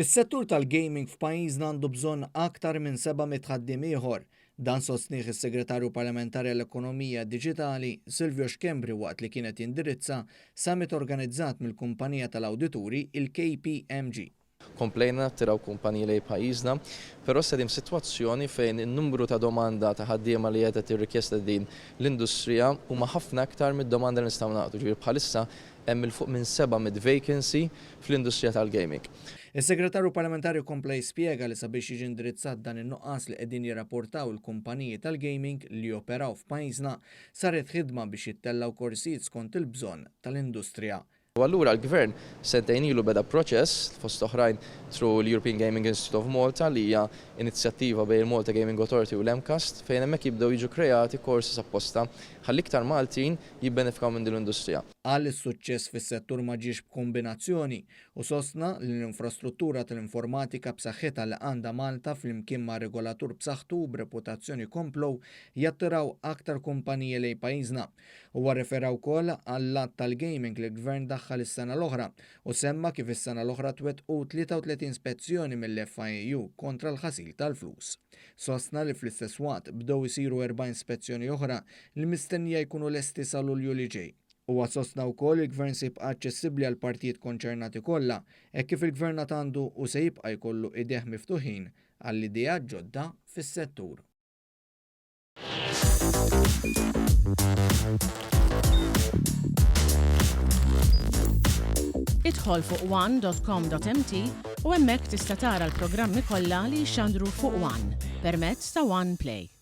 Is-settur tal-gaming f'pajjiżna għandu bżonn aktar minn 700 ħaddiem ieħor. Dan sostnieh is-Segretarju Parlamentari għall-Ekonomija Diġitali, Silvio Schembri waqt li kien qed jindirizza summit organizzat mill-kumpanija tal-awdituri, il-KPMG. Komplejna nattiraw kumpaniji lejn pajjiżna, però issa qegħdin f'sitwazzjoni fejn in-numru ta' domanda ta' ħaddiema li qiegħda tirrikjesta din l-industrija huma ħafna aktar mid-domanda li nistgħu nagħtu. Ġifieri bħalissa Hemm 'il fuq minn 700 vacancy fl-industrija tal-gaming. Is-Segretarju Parlamentari kompla jispjega li sabiex jiġi indirizzat dan in-nuqqas li qegħdin jirrapportaw il-kumpaniji tal-gaming li joperaw f'pajjiżna, saret ħidma biex jittellgħu korsijiet skont il-bżonn tal-industrija. U allura l-Gvern sentejn ilu beda proċess, fost oħrajn through l-European Gaming Institute of Malta li hija inizjattiva bejn il-Malta Gaming Authority u l-MCAST fejn hemmhekk jibdew jiġu kreati courses apposta ħalli iktar Maltin jibbenefikaw minn din l-industrija. Qal li s-suċċess fis-settur ma ġiex b'kumbinazzjoni u sostna li l-infrastruttura tal-informatika b'saħħitha li għandha Malta flimkien ma' regolatur b'saħħtu u b'reputazzjoni komplew jattiraw aktar kumpaniji lejn pajjiżna. Huwa rrefera wkoll għall-Att tal-Gaming li l-Gvern daħħal is-sena l-oħra u semma kif is-sena l-oħra twettqu 33 spezzjoni mill-FIAU kontra l-ħasil tal-flus. Sostna li fl-istess waqt bdew isiru 40 spezzjoni oħra li mistennija jkunu lesti sa Lulju li ġej. Huwa sostna wkoll li l-Gvern se jibqa' aċċessibbli għall-partijiet konċernati kollha, hekk kif il-Gvern għad għandu u se jibqa' jkollu idejh miftuħin għal ideat ġodda fis-settur. Idħol fuq one.com.mt u hemmhekk tista' tara l-programmi kollha li jixxandru fuq One permezz ta' One Play.